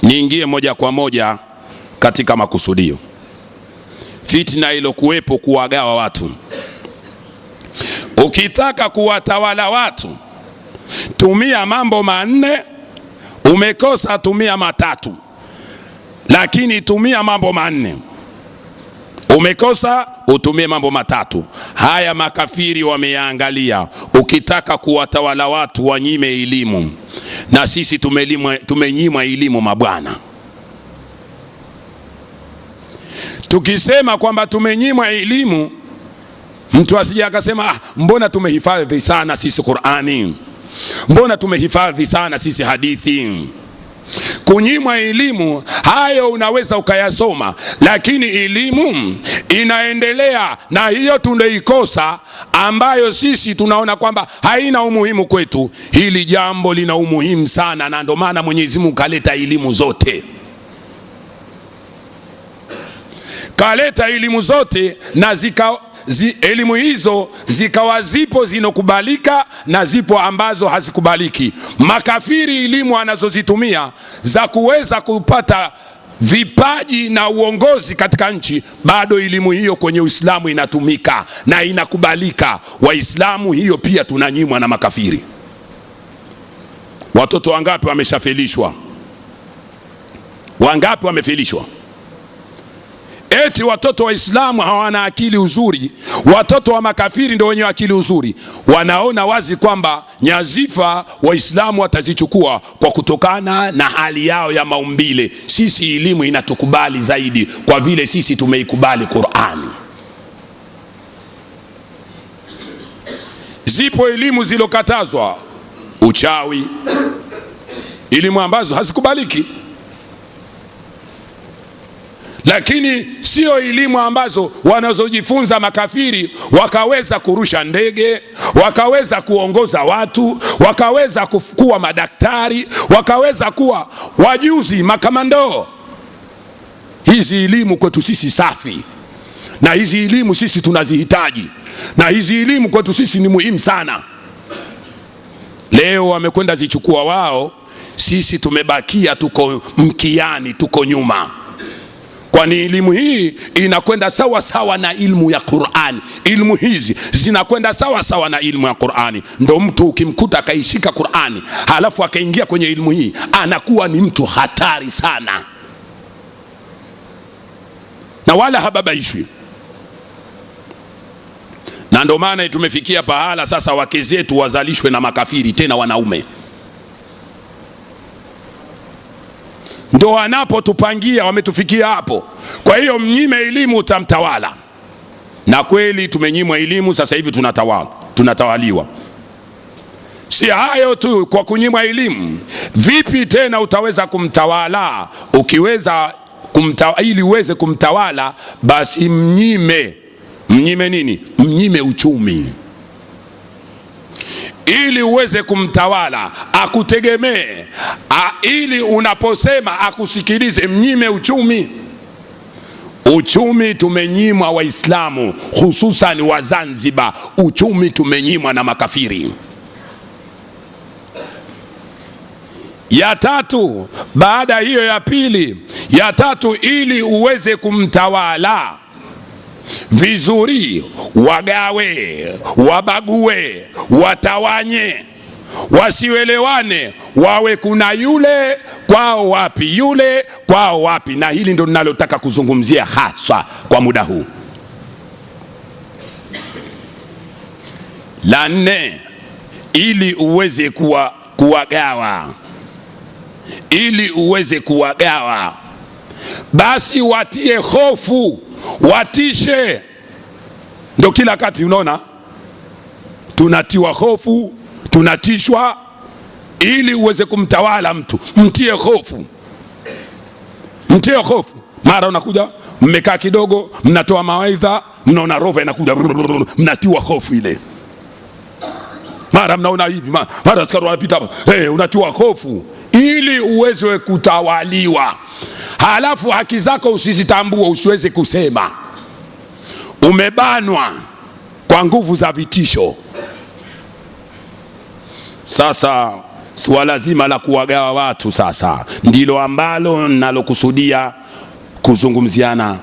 Niingie moja kwa moja katika makusudio. Fitna ilokuwepo kuwagawa watu. Ukitaka kuwatawala watu tumia mambo manne, umekosa tumia matatu, lakini tumia mambo manne. Umekosa utumie mambo matatu. Haya makafiri wameyaangalia. Ukitaka kuwatawala watu wanyime elimu, na sisi tumenyimwa elimu mabwana. Tukisema kwamba tumenyimwa elimu, mtu asije akasema mbona tumehifadhi sana sisi Qur'ani, mbona tumehifadhi sana sisi hadithi. Kunyimwa elimu, hayo unaweza ukayasoma, lakini elimu inaendelea, na hiyo tunaikosa, ambayo sisi tunaona kwamba haina umuhimu kwetu. Hili jambo lina umuhimu sana, na ndio maana Mwenyezi Mungu kaleta elimu zote. Kaleta elimu zote na elimu hizo zikawa zipo zinokubalika na zipo ambazo hazikubaliki. Makafiri elimu anazozitumia za kuweza kupata vipaji na uongozi katika nchi, bado elimu hiyo kwenye Uislamu inatumika na inakubalika. Waislamu hiyo pia tunanyimwa na makafiri. Watoto wangapi wameshafilishwa? Wangapi wamefilishwa? Eti watoto wa Islamu hawana akili uzuri, watoto wa makafiri ndio wenye akili uzuri. Wanaona wazi kwamba nyazifa Waislamu watazichukua kwa kutokana na hali yao ya maumbile. Sisi elimu inatukubali zaidi kwa vile sisi tumeikubali Qur'ani. Zipo elimu zilokatazwa, uchawi, elimu ambazo hazikubaliki, lakini sio elimu ambazo wanazojifunza makafiri wakaweza kurusha ndege, wakaweza kuongoza watu, wakaweza kuwa madaktari, wakaweza kuwa wajuzi, makamando. Hizi elimu kwetu sisi safi, na hizi elimu sisi tunazihitaji, na hizi elimu kwetu sisi ni muhimu sana. Leo wamekwenda zichukua wao, sisi tumebakia tuko mkiani, tuko nyuma. Kwani elimu hii inakwenda sawa sawa na ilmu ya Qur'ani. Ilmu hizi zinakwenda sawa sawa na ilmu ya Qur'ani. Ndo mtu ukimkuta akaishika Qur'ani halafu akaingia kwenye ilmu hii, anakuwa ni mtu hatari sana, na wala hababaishwi. Na ndo maana tumefikia pahala sasa wake zetu wazalishwe na makafiri, tena wanaume. Ndo wanapotupangia, wametufikia hapo. Kwa hiyo mnyime elimu utamtawala. Na kweli tumenyimwa elimu, sasa hivi tunatawaliwa. Si hayo tu, kwa kunyimwa elimu, vipi tena utaweza kumtawala? Ukiweza ili uweze kumtawala, basi mnyime. Mnyime nini? Mnyime uchumi. Ili uweze kumtawala akutegemee, ili unaposema akusikilize, mnyime uchumi. Uchumi tumenyimwa Waislamu, hususan wa Zanzibar. Uchumi tumenyimwa na makafiri. Ya tatu, baada hiyo ya pili, ya tatu, ili uweze kumtawala vizuri, wagawe, wabague, watawanye, wasiwelewane, wawe kuna yule kwao wapi, yule kwao wapi. Na hili ndo ninalotaka kuzungumzia haswa kwa muda huu. La nne, ili uweze kuwagawa, ili uweze kuwagawa, basi watie hofu, watishe. Ndo kila kati unaona tunatiwa hofu, tunatishwa. Ili uweze kumtawala mtu, mtie hofu, mtie hofu. Mara unakuja mmekaa kidogo, mnatoa mawaidha, mnaona roho inakuja, mnatiwa hofu ile. Mara mnaona hivi, mara askari wanapita hapa, unatiwa hofu ili uweze kutawaliwa. Halafu haki zako usizitambue, usiweze kusema. Umebanwa kwa nguvu za vitisho. Sasa Suala zima la kuwagawa watu sasa ndilo ambalo nalokusudia kuzungumziana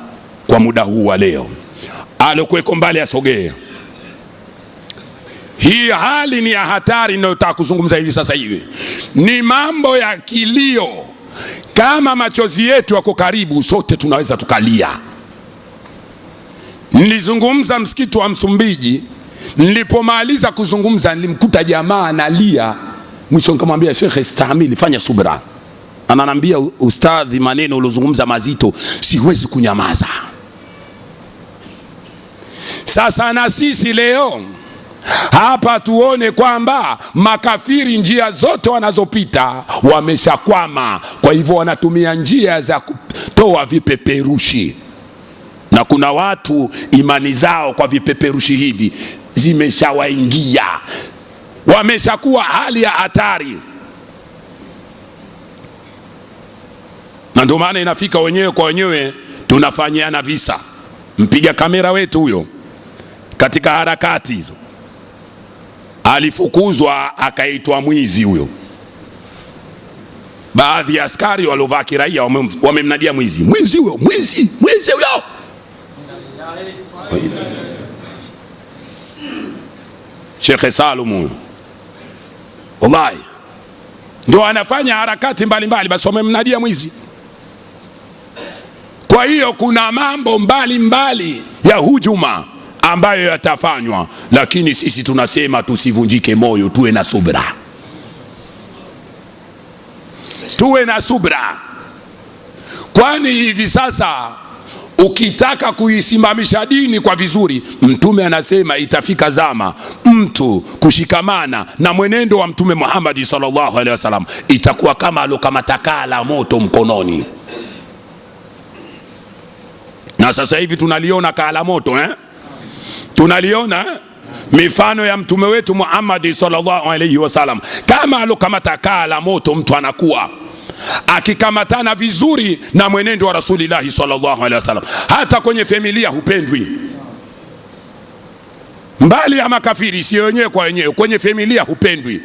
kwa muda huu wa leo. Alokuweko mbali asogee. Hii hali ni ya hatari ninayotaka kuzungumza hivi sasa hivi. Ni mambo ya kilio. Kama machozi yetu yako karibu, sote tunaweza tukalia. Nilizungumza msikiti wa Msumbiji, nilipomaliza kuzungumza nilimkuta jamaa analia. Mwisho nikamwambia, shekhe, stahimili, fanya subra. Ananiambia, ustadhi, maneno uliozungumza mazito, siwezi kunyamaza. Sasa na sisi leo hapa tuone kwamba makafiri njia zote wanazopita wameshakwama. Kwa hivyo wanatumia njia za kutoa vipeperushi, na kuna watu imani zao kwa vipeperushi hivi zimeshawaingia, wameshakuwa hali ya hatari. Na ndio maana inafika wenyewe kwa wenyewe tunafanyiana visa. Mpiga kamera wetu huyo katika harakati hizo alifukuzwa akaitwa mwizi huyo. Baadhi ya askari waliovaa kiraia wamemnadia mwizi, mwizi huyo, mwizi, mwizi huyo. Sheikh Salum huyo, wallahi ndio anafanya harakati mbalimbali, basi wamemnadia mwizi. Kwa hiyo kuna mambo mbalimbali ya hujuma ambayo yatafanywa, lakini sisi tunasema tusivunjike moyo, tuwe na subra, tuwe na subra. Kwani hivi sasa ukitaka kuisimamisha dini kwa vizuri, Mtume anasema itafika zama mtu kushikamana na mwenendo wa Mtume Muhammad sallallahu alaihi wasallam itakuwa kama alokamata kaa la moto mkononi. Na sasa hivi tunaliona kaa la moto Tunaliona mifano ya Mtume wetu Muhammad sallallahu alaihi wasallam, kama alokamata kaa la moto, mtu anakuwa akikamatana vizuri na mwenendo wa Rasulillahi sallallahu alaihi wasallam. Hata kwenye familia hupendwi, mbali ya makafiri, sio wenyewe kwa wenyewe, kwenye familia hupendwi.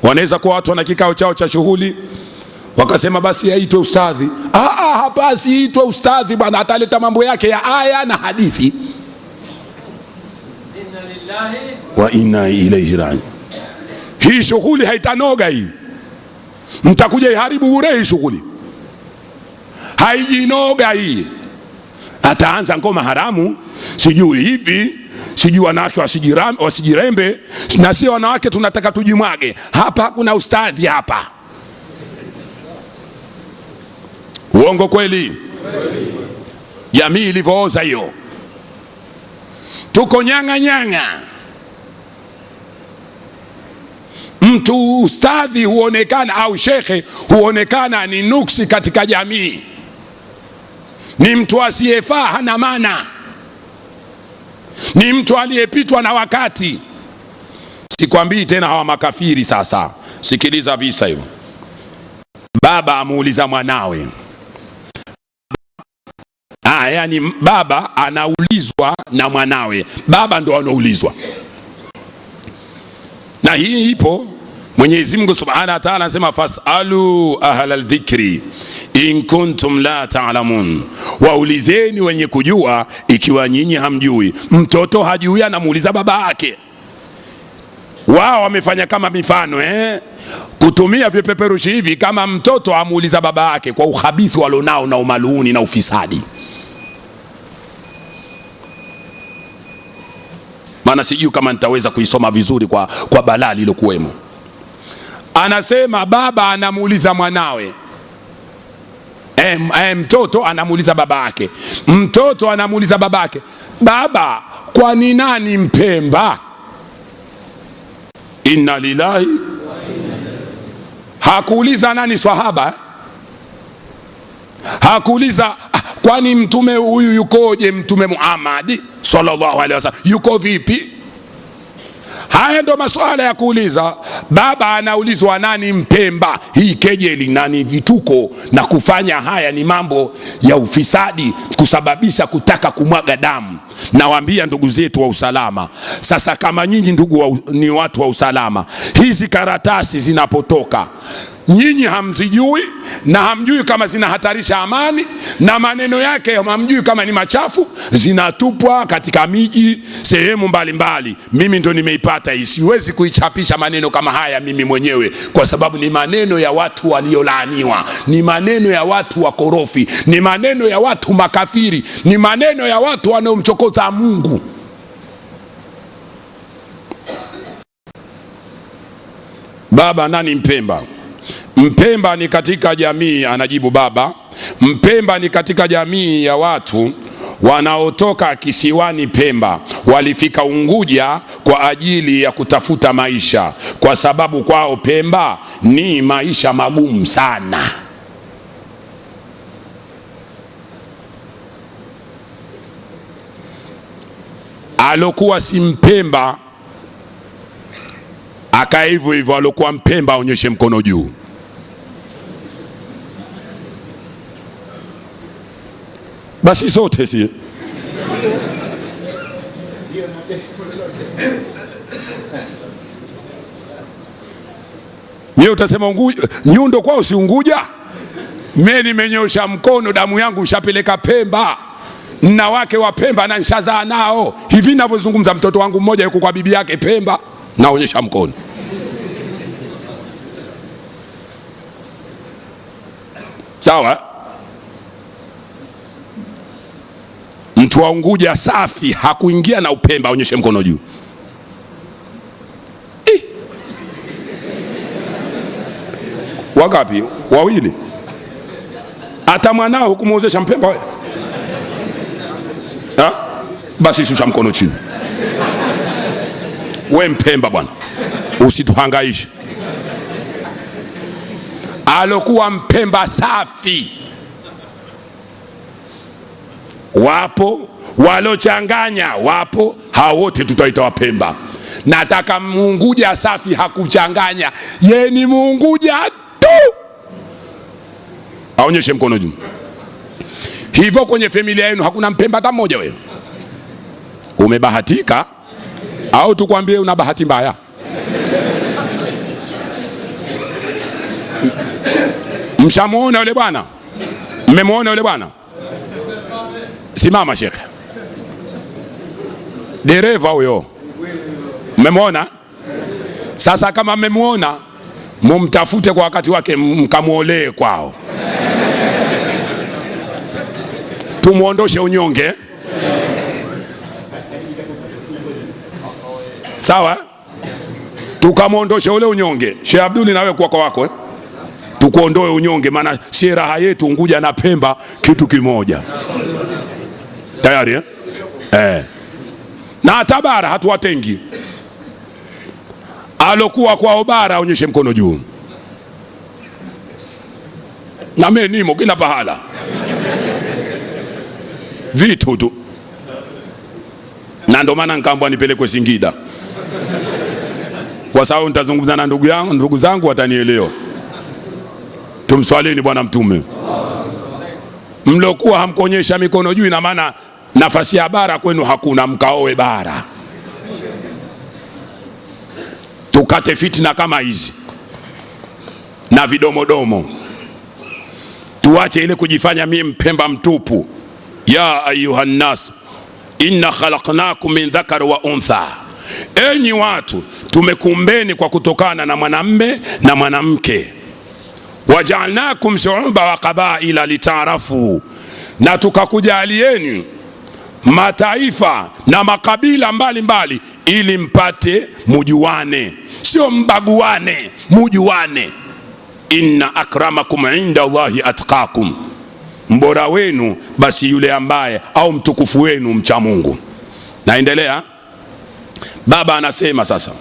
Wanaweza kuwa watu wana kikao chao cha shughuli, wakasema basi aitwe ustadhi. Hapa asiitwe ustadhi bwana, ataleta mambo yake ya aya na hadithi. Wa inna ilaihi raji. Hii shughuli haitanoga hii, mtakuja iharibu bure hii shughuli, haijinoga hii. Ataanza ngoma haramu, sijui hivi, sijui wanawake wasijirembe, na sio wanawake tunataka tujimwage. Hapa hakuna ustadhi hapa. Uongo kweli? Jamii ilivooza hiyo, tuko nyanga nyanga. Mtu ustadhi huonekana au shekhe huonekana ni nuksi katika jamii, ni mtu asiyefaa, hana maana, ni mtu aliyepitwa na wakati. Sikwambii tena hawa makafiri. Sasa sikiliza visa hivyo. Baba amuuliza mwanawe, yani baba anaulizwa na mwanawe, baba ndo anaulizwa. Na hii ipo. Mwenyezi Mungu Subhanahu wa Ta'ala anasema fasalu ahlal dhikri in kuntum la ta'lamun, waulizeni wenye kujua ikiwa nyinyi hamjui. Mtoto hajui, anamuuliza baba yake. Wao wamefanya kama mifano kutumia vipeperushi hivi, kama mtoto amuuliza baba yake kwa uhabithi walionao na umaluuni na ufisadi. Maana sijui kama nitaweza kuisoma vizuri kwa balaa lilokuwemo. Anasema baba anamuuliza mwanawe, mtoto anamuuliza babake, mtoto anamuuliza babake, baba, kwani nani Mpemba? Inna lillahi. Hakuuliza nani swahaba, hakuuliza kwani mtume huyu yukoje, Mtume Muhammad sallallahu alaihi wasallam yuko vipi? Haya ndo masuala ya kuuliza. Baba anaulizwa nani Mpemba? Hii kejeli na ni vituko na kufanya haya ni mambo ya ufisadi, kusababisha kutaka kumwaga damu. Nawaambia ndugu zetu wa usalama, sasa kama nyinyi ndugu ni watu wa usalama, hizi karatasi zinapotoka nyinyi hamzijui na hamjui kama zinahatarisha amani, na maneno yake hamjui kama ni machafu, zinatupwa katika miji sehemu mbalimbali. Mimi ndo nimeipata hii, siwezi kuichapisha maneno kama haya mimi mwenyewe, kwa sababu ni maneno ya watu waliolaaniwa, ni maneno ya watu wakorofi, ni maneno ya watu makafiri, ni maneno ya watu wanaomchokoza Mungu. Baba, nani Mpemba? Mpemba ni katika jamii, anajibu baba, Mpemba ni katika jamii ya watu wanaotoka kisiwani Pemba, walifika Unguja kwa ajili ya kutafuta maisha, kwa sababu kwao Pemba ni maisha magumu sana. Alokuwa si Mpemba akae hivyo hivyo, alokuwa Mpemba aonyeshe mkono juu. Basi sote si nyewe utasema Unguja, nyundo kwao si Unguja? Mimi nimenyosha mkono, damu yangu ushapeleka Pemba, na wake wa Pemba na nishazaa nao. Hivi ninavyozungumza mtoto wangu mmoja yuko kwa bibi yake Pemba, naonyesha mkono. Sawa? Mtu wa Unguja safi hakuingia na Upemba, aonyeshe mkono juu. Wangapi? Wawili. Hata mwanao hukumuozesha Mpemba wewe? Ha? Basi shusha mkono chini. We Mpemba bwana, usituhangaishe. Alokuwa Mpemba safi wapo, walochanganya wapo, hao wote tutaita Wapemba. Nataka Muunguja safi hakuchanganya, ye ni Muunguja tu, aonyeshe mkono juu. Hivyo kwenye familia yenu hakuna Mpemba hata mmoja? Wewe umebahatika au tukwambie una bahati mbaya? Mshamuona yule bwana? Mmemuona yule bwana? Simama shekhe, dereva huyo mmemwona? Sasa kama mmemwona, mumtafute kwa wakati wake, mkamuolee kwao, tumuondoshe unyonge. Sawa, tukamuondoshe ule unyonge. Sheikh Abduli, nawe kwa kwako tukuondoe unyonge, maana si raha yetu Unguja na Pemba kitu kimoja tayari eh? Na hata bara hatuwatengi. Alokuwa kwao bara aonyeshe mkono juu. Na mimi nimo kila pahala, vitu tu, na ndo maana nikaambiwa nipelekwe Singida, kwa sababu nitazungumza na ndugu yangu, ndugu zangu watanielewa. Tumswalini Bwana Mtume. Mlokuwa hamkuonyesha mikono juu, ina maana nafasi ya bara kwenu hakuna, mkaoe bara. Tukate fitna kama hizi na vidomodomo, tuache ile kujifanya mimi Mpemba mtupu. Ya ayuha nnas inna khalaqnakum min dhakar wa untha, enyi watu tumekumbeni kwa kutokana na mwanamme na mwanamke. Wajaalnakum shuuba wa qabaila litaarafu, na tukakujalieni mataifa na makabila mbalimbali mbali, ili mpate mujuane, sio mbaguane, mujuane. Inna akramakum inda Allahi atqakum, mbora wenu basi yule ambaye au mtukufu wenu mcha Mungu. Naendelea, baba anasema sasa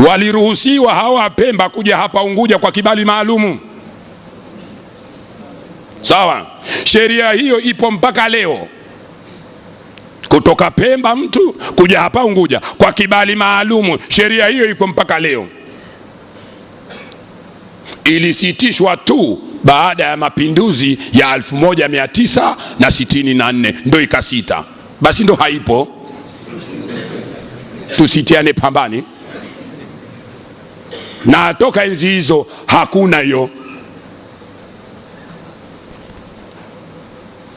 waliruhusiwa hawa Pemba kuja hapa Unguja kwa kibali maalumu. Sawa, sheria hiyo ipo mpaka leo. Kutoka Pemba mtu kuja hapa Unguja kwa kibali maalumu. Sheria hiyo iko mpaka leo. Ilisitishwa tu baada ya mapinduzi ya 1964 ndo ikasita, basi ndo haipo. Tusitiane pambani. Na toka enzi hizo hakuna hiyo.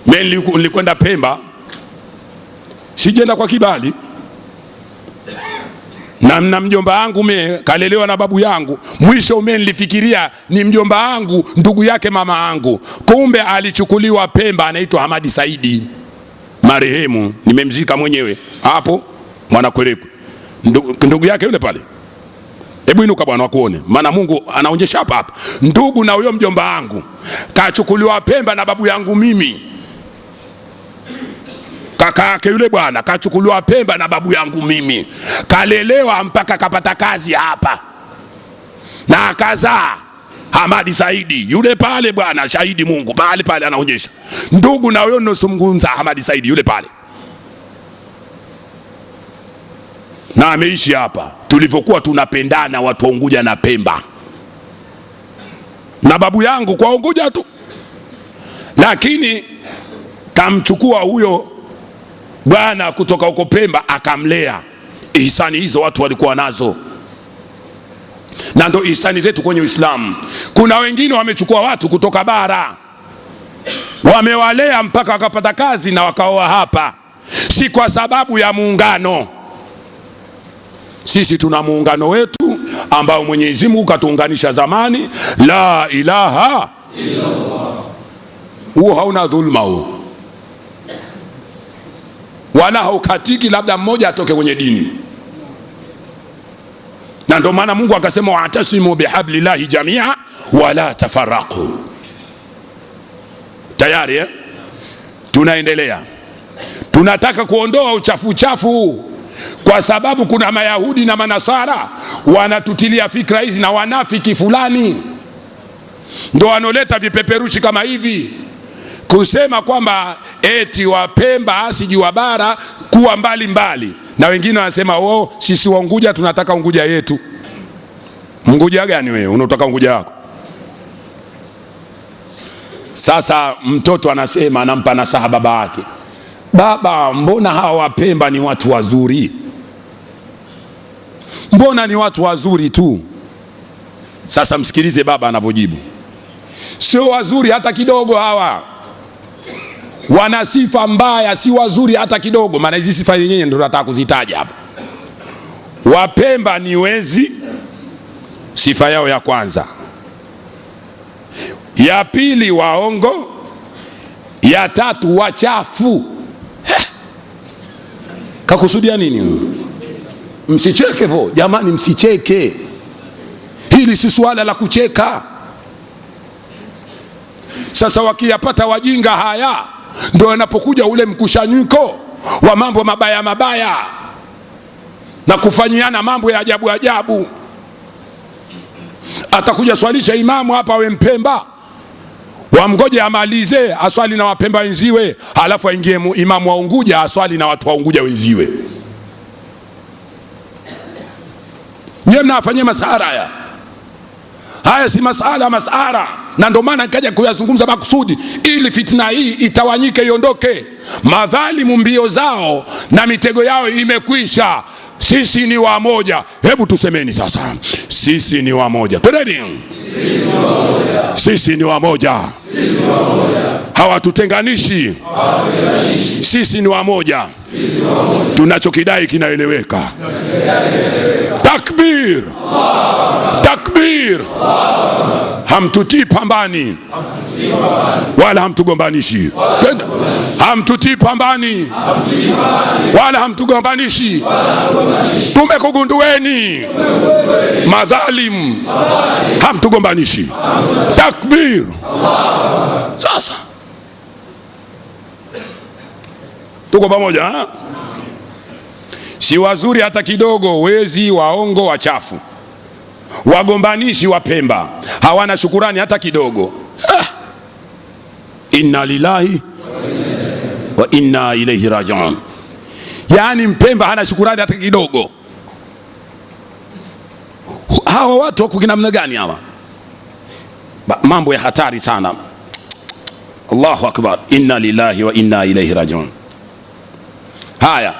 Mimi nilikwenda Pemba, sijenda kwa kibali, na mjomba wangu mimi kalelewa na babu yangu. Mwisho mimi nilifikiria ni mjomba wangu, ndugu yake mama yangu, kumbe alichukuliwa Pemba, anaitwa Hamadi Saidi marehemu, nimemzika mwenyewe hapo Mwanakwerekwe, ndugu yake yule pale. Hebu inuka bwana wakuone, maana Mungu anaonyesha hapa hapa. Ndugu na huyo mjomba wangu kachukuliwa Pemba na babu yangu mimi, kaka yake yule bwana kachukuliwa Pemba na babu yangu mimi, kalelewa mpaka kapata kazi hapa na akazaa Hamadi Saidi yule pale bwana, shahidi Mungu pale pale anaonyesha. Ndugu na huyo ninozungumza Hamadi Saidi yule pale, na ameishi hapa. Tulivyokuwa tunapendana watu wa Unguja na Pemba, na babu yangu kwa Unguja tu, lakini kamchukua huyo bwana kutoka huko Pemba akamlea. Ihsani hizo watu walikuwa nazo, na ndo ihsani zetu kwenye Uislamu. Kuna wengine wamechukua watu kutoka bara, wamewalea mpaka wakapata kazi na wakaoa hapa, si kwa sababu ya muungano. Sisi tuna muungano wetu ambao Mwenyezi Mungu katuunganisha zamani, la ilaha illallah. Huo hauna dhulma huo, wala haukatiki labda mmoja atoke kwenye dini. Na ndio maana Mungu akasema wa'tasimu bihablillahi jamia wala tafarraqu. Tayari eh? Tunaendelea, tunataka kuondoa uchafu chafu, kwa sababu kuna Mayahudi na Manasara wanatutilia fikra hizi na wanafiki fulani ndo wanoleta vipeperushi kama hivi kusema kwamba eti Wapemba asiji wa bara kuwa mbali mbali, na wengine wanasema oh, sisi wa Unguja tunataka Unguja yetu. Unguja gani wewe unataka Unguja wako? Sasa mtoto anasema, anampa nasaha baba yake, baba, mbona hawa Wapemba ni watu wazuri? Mbona ni watu wazuri tu? Sasa msikilize baba anavyojibu. Sio wazuri hata kidogo hawa, wana sifa mbaya, si wazuri hata kidogo. Maana hizi sifa yenyewe ndio nataka kuzitaja hapa. Wapemba ni wezi, sifa yao ya kwanza. Ya pili waongo, ya tatu wachafu. Kakusudia nini? Msicheke vo jamani, msicheke. Hili si suala la kucheka. Sasa wakiyapata wajinga haya, ndio wanapokuja ule mkusanyiko wa mambo mabaya mabaya na kufanyiana mambo ya ajabu ajabu. Atakuja swalisha imamu hapa awe Mpemba, wamgoje amalize aswali na Wapemba wenziwe, halafu aingie imamu wa Unguja aswali na watu wa Unguja wenziwe. Nyewe mnawafanyia masara haya. Haya si masala masara, na ndio maana nikaja kuyazungumza makusudi, ili fitna hii itawanyike, iondoke. Madhalimu mbio zao na mitego yao imekwisha. Sisi ni wamoja. Hebu tusemeni sasa, sisi ni wamoja. Twendeni, sisi ni wamoja, hawatutenganishi. Sisi ni wamoja, tunachokidai kinaeleweka. Takbir, takbir! Hamtutii pambani wala hamtugombanishi. Hamtutii pambani wala hamtugombanishi. Tumekugundueni madhalimu, hamtugombanishi. Takbir! Sasa tuko pamoja ha? Si wazuri hata kidogo, wezi, waongo, wachafu, wagombanishi wa Pemba, hawana shukurani hata kidogo. Inna lillahi wa inna ilaihi rajiun. Yaani Mpemba hana shukurani hata kidogo. Hawa watu wako kinamna gani hawa? Mambo ya hatari sana. Allahu akbar, inna lillahi wa inna ilaihi rajiun. Haya,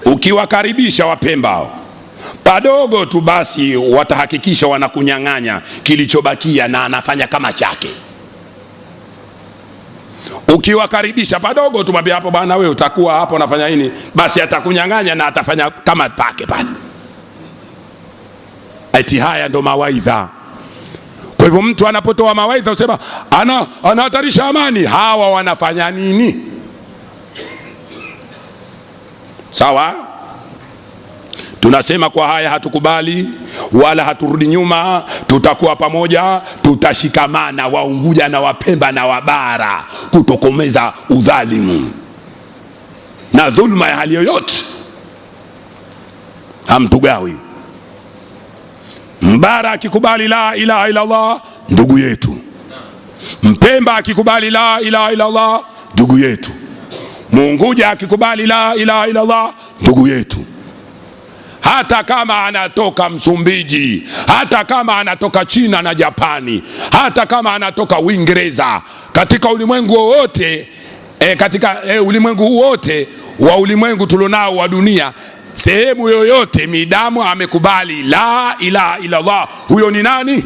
ukiwakaribisha Wapemba hao padogo tu, basi watahakikisha wanakunyang'anya kilichobakia, na anafanya kama chake. Ukiwakaribisha padogo tu, mwambie hapo bwana, wewe utakuwa hapo unafanya nini, basi atakunyang'anya na atafanya kama pake pale. Eti haya ndo mawaidha. Kwa hivyo mtu anapotoa mawaidha usema anahatarisha amani. Hawa wanafanya nini? Sawa, tunasema kwa haya hatukubali wala haturudi nyuma, tutakuwa pamoja, tutashikamana Waunguja na Wapemba na Wabara kutokomeza udhalimu na dhulma ya hali yoyote. Hamtugawi. Mbara akikubali la ilaha illa Allah, ndugu yetu. Mpemba akikubali la ilaha illa Allah, ndugu yetu. Muunguja akikubali la ilaha illa Allah, ndugu yetu. Hata kama anatoka Msumbiji, hata kama anatoka China na Japani, hata kama anatoka Uingereza, katika ulimwengu wowote katika ulimwengu huu wote wa ulimwengu tulionao wa dunia, sehemu yoyote, midamu amekubali la ilaha illa Allah, huyo ni nani?